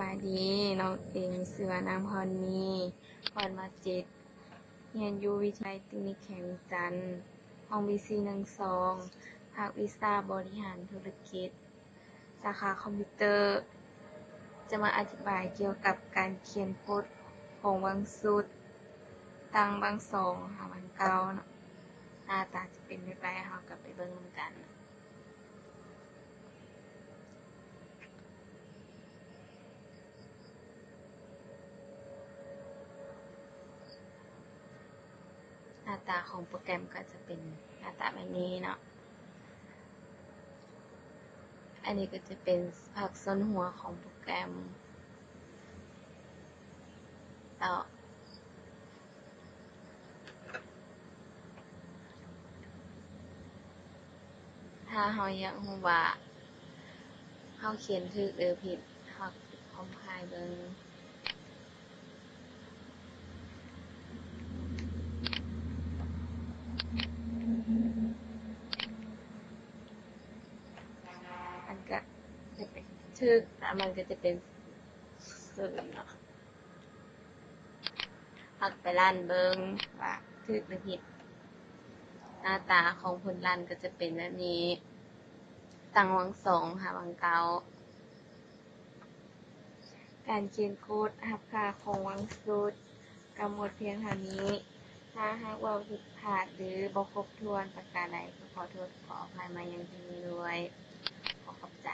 ສະບາຍດີ, ນ້ອງເອງຊື່ວ່ານາງພອນມີ ພອນມາເຈັດ ຮຽນຢູ່ວິທະຍາໄລເຕັກນິກແຂວງວຽງຈັນ ຫ້ອງບີຊີໜຶ່ງສອງ ພາກວິຊາບໍລິຫານທຸລະກິດ ສາຂາຄອມພິວເຕີ ຈະມາອະທິບາຍກ່ຽວກັບການຂຽນໂຄດຂອງວັງຊຸດ ຕັ້ງວັງສອງຫາວັງເກົ້າເນາະ. ໜ້າຕາຈະເປັນແບບໃດ ເຮົາກໍໄປເບິ່ງນຳກັນ. ໜ້າຕາຂອງໂປຣແກຣມກໍຈະເປັນໜ້າຕາແບບນີ້ເນາະ. ອັນນີ້ກໍຈະເປັນພາກສ່ວນຫົວຂອງໂປຣແກຣມ. ແລ້ວ ຖ້າເຮົາຢາກຮູ້ວ່າເຮົາຂຽນຖືກຫຼືຜິດ ເຮົາຄອມໄພເບິ່ງ. ມັນກະຈະເປັນຖືກ ແລ້ວມັນກະຈະເປັນສູນເນາະ. ເຮົາໄປລັນເບິ່ງວ່າຖືກຫຼືຜິດ. ໜ້າຕາຂອງຜົນລັນກໍຈະເປັນແບບນີ້ ຕັ້ງວັງສອງຫາວັງເກົ້າ. ການຂຽນໂຄດຮັບຄ່າຂອງວັງຊຸດ ກຳນົດພຽງເທົ່ານີ້. ຖ້າຫາກເວົ້າຜິດພາດ ຫຼື ບໍ່ຄົບຖ້ວນປະການໃດ ກໍຂໍໂທດຂໍອະໄພມາຢ່າງຍິ່ງດ້ວຍ. ຂໍຂອບໃຈ.